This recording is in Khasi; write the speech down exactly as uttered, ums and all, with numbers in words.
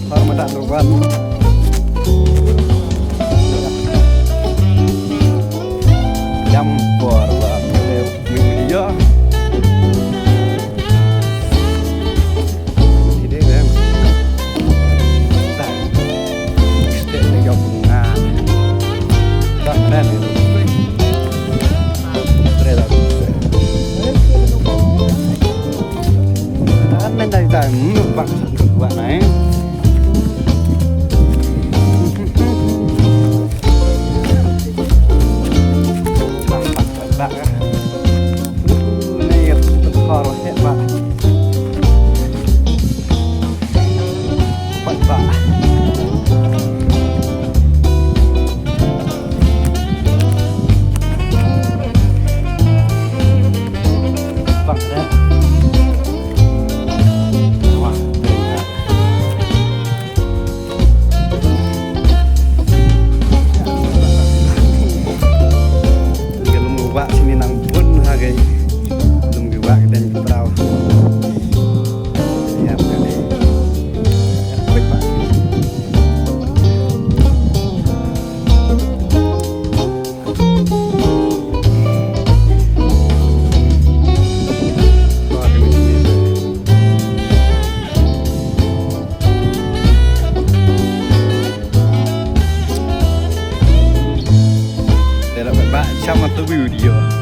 Hormat ruban. Jam por ba video. Ini kan. Tak. Step ni jauh pengat. Tak keren ni. Keren lah. Tan men dai tan, hmm, bang satu dua naik. Bang, bang, bang, bang. Ni ya, tekor hebat. Hebat, bang. Bang, ya. Wah, keren. Ka lum ka wah sini nang bun ha ka lum ka wah ka dang ka brau. Ïa ka dei. Ïa ka dei. Te la ba chama tu video.